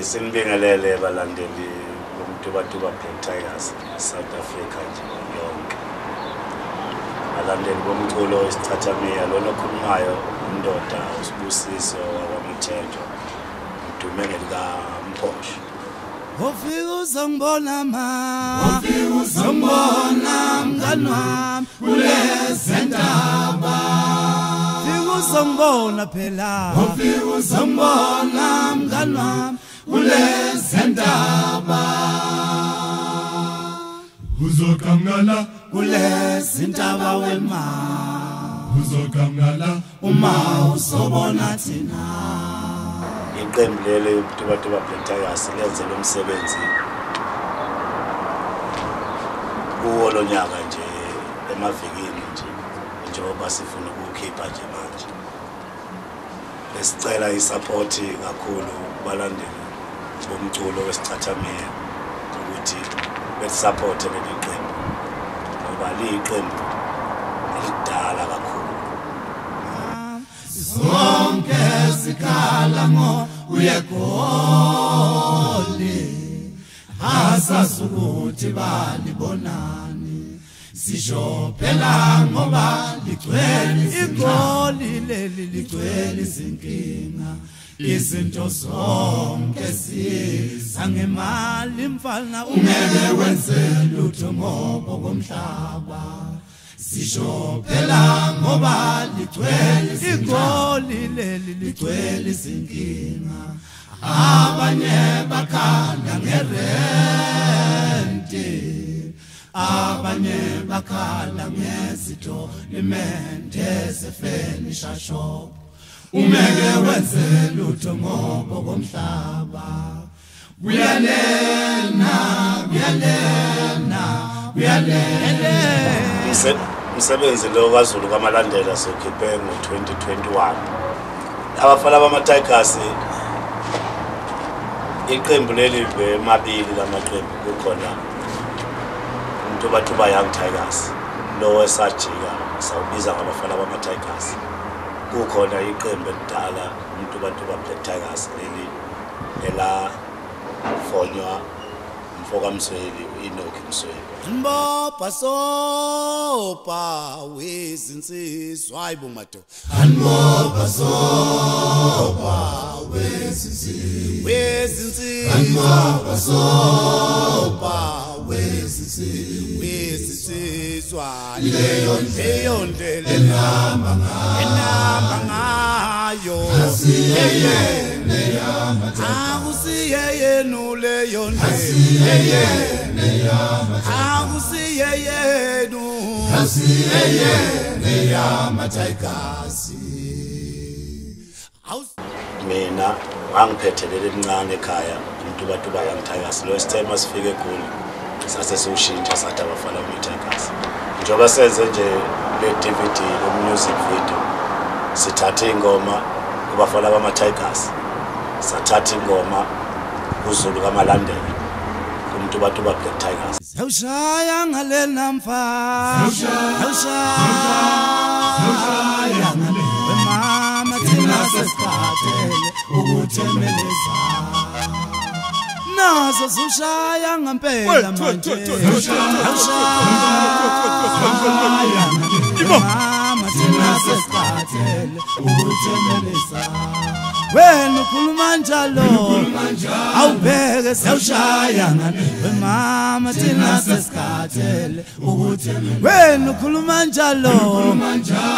Sinibingelele balandeli boMtubatuba Black Tigers South Africa nje yonke. Balandeli bomculo isichathamiya lona okhulumayo indoda uSibusiso wakwaMthetho udume ngelikaMphosho. Ufika uzongibona ma, ufika uzongibona mngani wami kulezi ndaba. Ufika uzongibona phela, ufika uzongibona mngani wami kulezi ndaba. Uzoqhamukala kulezi ndaba wema, uzoqhamukala uma usobona thina. Iqembu leli uMtubatuba Black Tigers lenze lo msebenzi kuwo lo nyaka nje emavikini nje njengoba sifuna ukukhipha nje manje. Besicela isupport kakhulu kubalandeli bomculo wesichathamiya ukuthi besupporte leli qembu ngoba liyiqembu elidala kakhulu. Sonke sikhala ngo uye Goli, asazi ukuthi balibonani, sisho phela ngoba ligcwele iGoli leli ligcwele izinkinga, izinto zonke ziza ngemali mfana, ungeke wenze lutho ngoba komhlaba. Sisho phela ngoba ligcwele iGoli leli ligcwele izinkinga, abanye bakhala ngerenti, abanye bakhala ngezito limende zefurniture shop, ungeke wenze lutho ngoba komhlaba. Kuyalena, kuyalena, kuyalena. Umsebenzi lo kaZulu kaMalandela sokhiphe ngo-2021. Abafana bama-Tigers iqembu leli bemabili lamaqembu, kukhona uMtubatuba Young Tigers lo esajika sawubiza ngabafana bama-Tigers, kukhona iqembu elidala uMtubatuba Black Tigers leli elafonywa mfoka Msweli u-Enoch Msweli. Anibopha sopa wezinsizwa, hayibo madoda. Anibopha sopa wezinsizwa, wezinsizwa. Anibopha sopa wezinsizwa, wezinsizwa. Leyo ndlela enihamba ngayo, akusiyeyenu leyo ndlela, akusiyeyenu, asiyeyenu yama-Tigers. Mina ngangiphethe leli elincane ekhaya uMtubatuba Young Tigers lo sithema sifike eGoli sase siwushintsha sathi abafana bama-Tigers. Njengoba senze nje le DVD lo music video, sithathe ingoma kubafana bama-Tigers, sathatha ingoma kuZulu kaMalandela uMtubatuba Black Tigers. Sewushaya ngalena mfana, sewushaya ngale mama, thina sesikhathele ukuthemeleza nazo, sewushaya ngempela manje, sewushaya mama, thina sesikhathele ukuthemeleza. Wena ukhuluma njalo, awubheke sewushaya ngale mama, thina sesikhathele ukuthi. Wena ukhuluma njalo,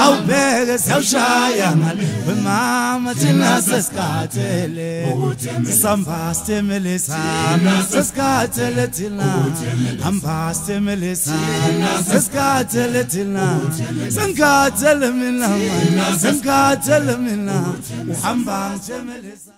awubheke sewushaya ngale mama, thina sesikhathele ukuthi. Sihamba sithemeleza, sesikhathele thina, hamba sithemeleza, sesikhathele thina, sengikhathele mina, sengikhathele mina, uhamba.